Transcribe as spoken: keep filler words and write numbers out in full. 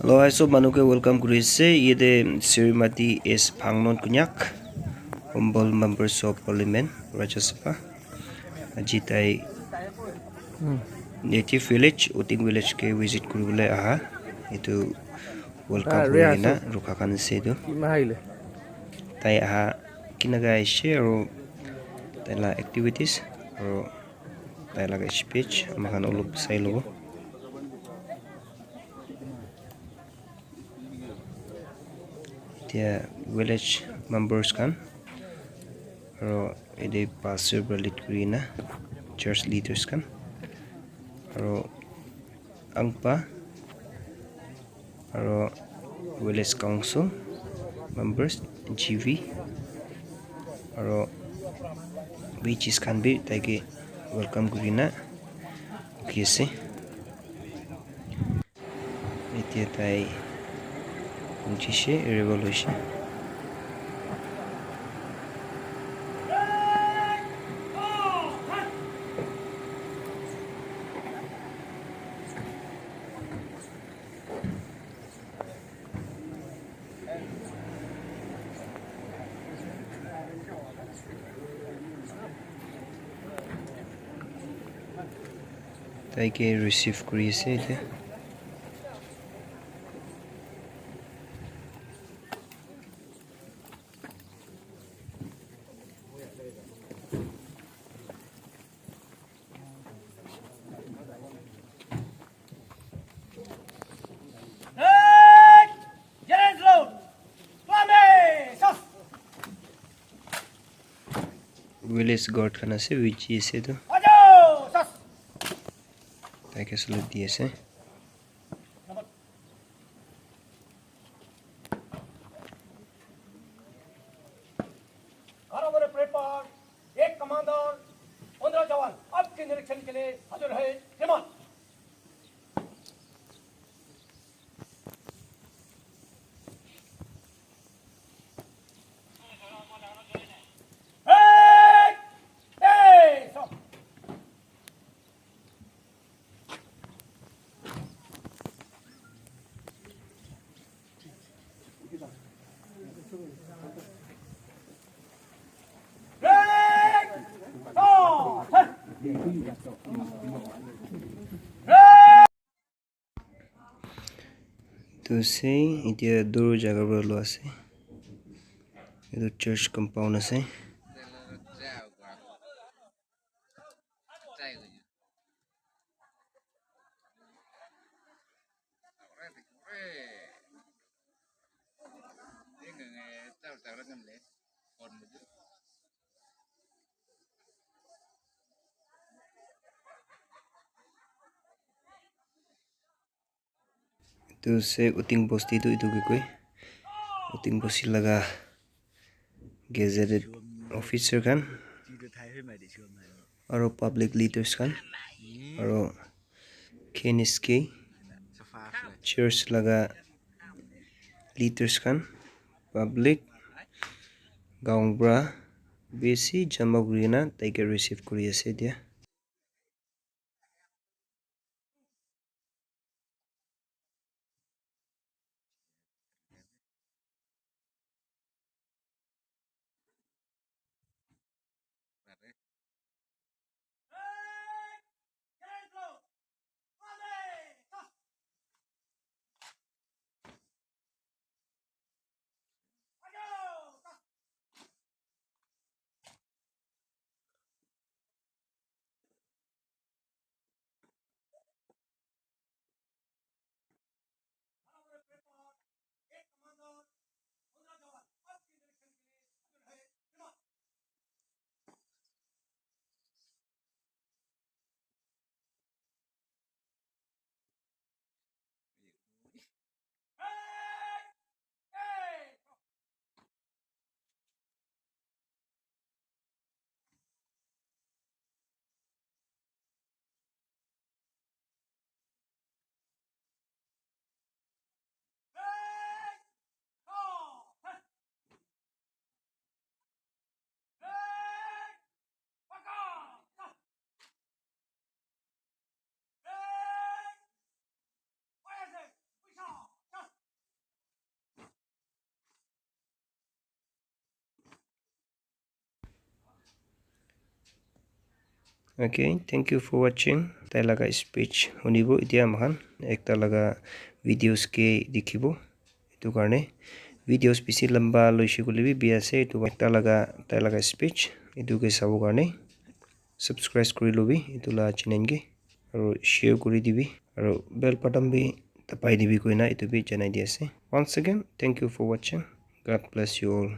Hello, hi, sob manu ke welcome kuri ase. Yate Srimati S Phangnon Konyak, Humble Members of Parliament, Rajya Sabha. Aji tai native village, Uting village ke visit kuribole aha. Etu welcome kuri kena rukha khan ase etu. Tai aha kinaga ase aro tai la activities aro tai laga speech ama khan olop sai lobo. Etia village members khan aro ede pastor para lead kuri kena church leaders khan aro angpa aro village council members, G V aro V Gs khan bi taike welcome kuri kena rukhi ase. Etia tai uchishe, arrival hoishe. Taike receive kuri ase etia. Village guard khan ase, V G ase etu. Taike salute di ase. बारह बड़े प्लेटफॉर्म, एक कमांडर, पंद्रह जवान आपके निरीक्षण के लिए हाजिर है। श्रीमान। एक, एक, Etu ase, etia dur jaga para lua ase. Etu church compound ase. Etu ase Uting bosti tu etu ke koi. Uting bosti laga gazetted officer khan, aro public leaders khan, aro K N S K church laga leaders khan, public, gaon bura bishi jama kuri kena taike receive kuri ase etia. Okay, thank you for watching. Tai laga speech hunibo, etia moikhan ekta laga videos ke dikhibo. Etu karne videos bishi lamba loise koile bi biya ase. Etu ekta laga tai laga speech etu ke sabo karne subscribe kuri lobi etu la channel ke, aru share kuri dibi, aru bell button bi dabai dibi koina etu bi janai di ase. Once again, thank you for watching. God bless you all.